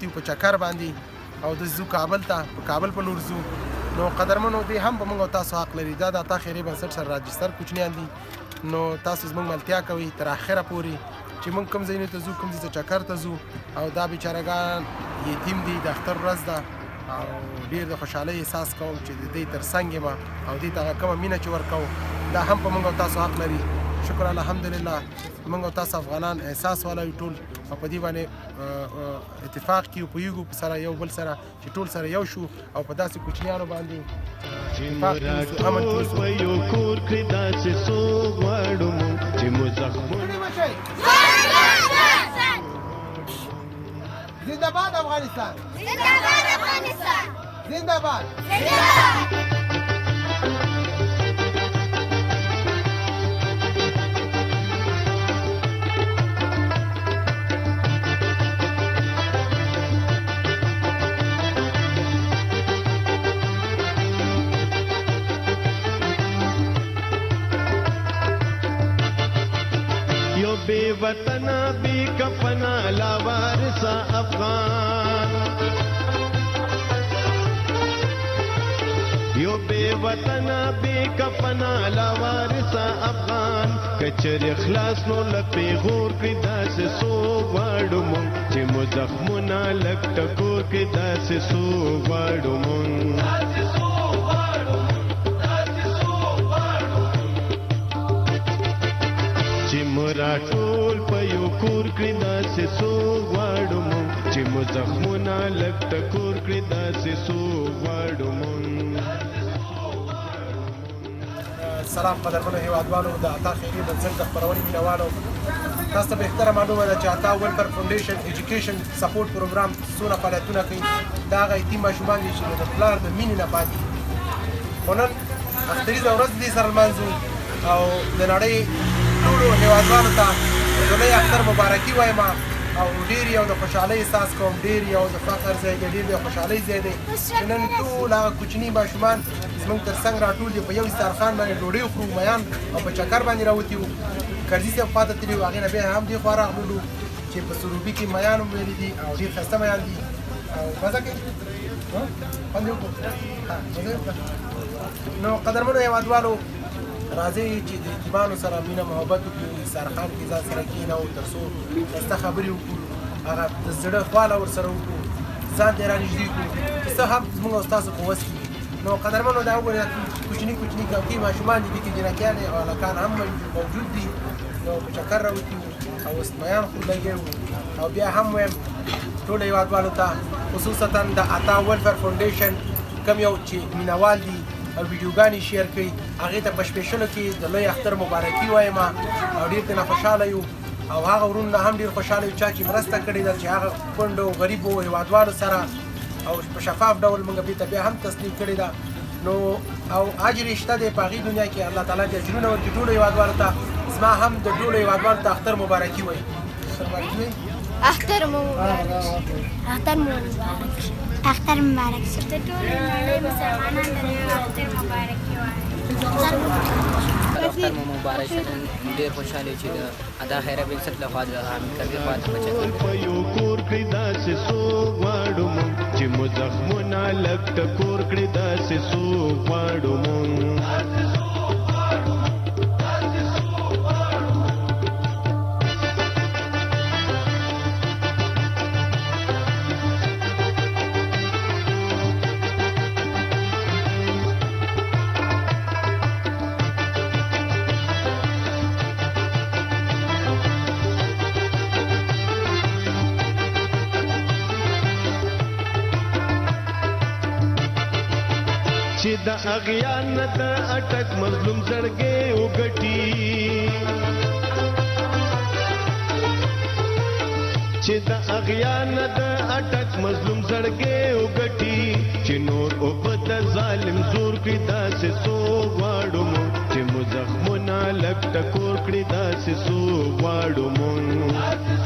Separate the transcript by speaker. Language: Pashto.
Speaker 1: راوتي په چکر باندې او د ځو کابل ته، په کابل په لور ځو. نو قدرمنو دوی هم په موږ او تاسو حق لري. دا د عطا خیرې بنسټ سره راجستر کوچنیان دي. نو تاسو زموږ ملتیا کوئ تر اخره پورې چې موږ کوم ځایونو ته ځو، کوم ځای ته چکر ته ځو. او دا بیچارهګان یتیم دي، د اختر ورځ ده او ډېر د خوشحالۍ احساس کوم چې د دوی تر څنګ یم او دوی ته هغه کومه مینه چې ورکوو دا هم په موږ او تاسو حق لري. شکر الحمدلله موږ او تاسو افغانان احساس والا یو ټول، او په دې باندې اتفاق کیو، پوهېږو په سره یو بل سره چې ټول سره یو شو او په داسې کوچنیانو باندې
Speaker 2: چې
Speaker 1: اتفاق
Speaker 2: مو
Speaker 1: کې اوسو، امن کې
Speaker 2: راټول
Speaker 1: اوسو.
Speaker 2: په یو کور کړي داسې څوک غواړو مونږ چې مو زخمونه
Speaker 1: زنده باد افغانستان،
Speaker 3: زنده باد افغانستان،
Speaker 1: زنده باد،
Speaker 3: زنده باد.
Speaker 2: یو بې وطنه بې کفنه لاوارثه افغان، یو بې وطنه بې کفنه لاوارثه افغان، کچرې خلاص نو له پیغور کړي داسې څوک غواړو مونږ چې مو زخمونه لږ ټکور کړي داسې څوک غواړو مونږ، چې مو راټول په یو کور کړي داسې څوک غواړو مونږ چې مو زخمونه لږ ټکور کړي داسې څوک غواړو مونږ.
Speaker 1: سلام قدرمنو هیوادوالو، د عطا خیریه بنسټ د خپرونې مینهوالو، تاسو ته بهتره معلومه ده چې عطا Welfare Foundation Education Support Program څونه فعالیتونه کوي. دا هغه یتیم ماشومان دي چې د پلار د مینې نه پاتې دي. خو نن اختریزه ورځ دې سره لمانځو او د نړۍ ټولو هیوادوالو ته د لوی اختر مبارکي وایم او ډېر یو د خوشحالۍ احساس کوم. ډېر یو د فخر ځای دی، ډېر د خوشحالۍ ځای دی چې نن ټول هغه کوچني ماشومان زموږ تر څنګ راټول دي، په یو دسترخوان باندې ډوډۍ خورو. میان او په چکر باندې راوتي وو، کرزي صاحب خواته تللي وو، هغې نه بیا هم دې خوا راغللو چې په سروبي کې میان هم ویلي دي او ډېر ښایسته میان دي او مزه کوي. خوند یې وکړو، مزه یې وکړه. نو قدرمنو هیوادوالو، راځئ چې د یتیمانو سره مینه محبت وکړو، دسترخوان کې ځان سره کښېنوو تر څو ښایسته خبرې وکړو، هغه د زړه خواله ورسره وکړو، ځان ته یې رانږدې کړو چې څه هم زموږ او ستاسو په وس کې وي. نو قدرمنو دا وګورئ، کوچني کوچني کمکي ماشومان دي، دې کې جینکیانې او هلکان هم موجود دي. نو په چکر راوتي وو او اوس میان خو لګی وو. او بیا هم وایم ټولو هیوادوالو ته، خصوصا د عطا Welfare Foundation کوم یو چې مینهوال دي او ویډیوګانې share کوي، هغې ته په شپېشلو کې د لوی اختر مبارکي وایم او ډېر ترېنه خوشحاله یو. او هغه وروڼو هم ډېر خوشحاله یو چا چې مرسته کړې ده چې هغه کونډو غریبو هیوادوالو سره او په شفاف ډول موږ بېرته بیا هم تسلیم کړې ده. نو او اجر یې شته دی په هغې دنیا کې، الله تعالی دې اجرونه ورکړي ټولو هیوادوالو ته. زما هم د ټولو هیوادوالو ته اختر مبارکي وایي. مبارکي وایي.
Speaker 3: اختر مو مبارک، اختر مو مبارک، اختر مبارک. د ټولې نړۍ مسلمانانو ته اختر مبارکي وایم.
Speaker 4: اختر مو مبارک شه. ډېر خوشحاله یو چې د عطا خیریه بنسټ لخوا د حامد کرزي خوا ته په چکر
Speaker 2: په یو کور کړي داسې څوک غواړو مونږ چې مو زخمونه لږ ټکور کړي داسې څوک غواړو مونږ. چې د اغیار نه د اټک مظلوم زړګی وګټي، چې د اغیار نه د اټک مظلوم زړګی وګټي، چې نور اوبه د ظالم زور کړي داسې څوک غواړو مونږ چې مو زخمونه لږ ټکور کړي داسې څوک غواړو مونږ.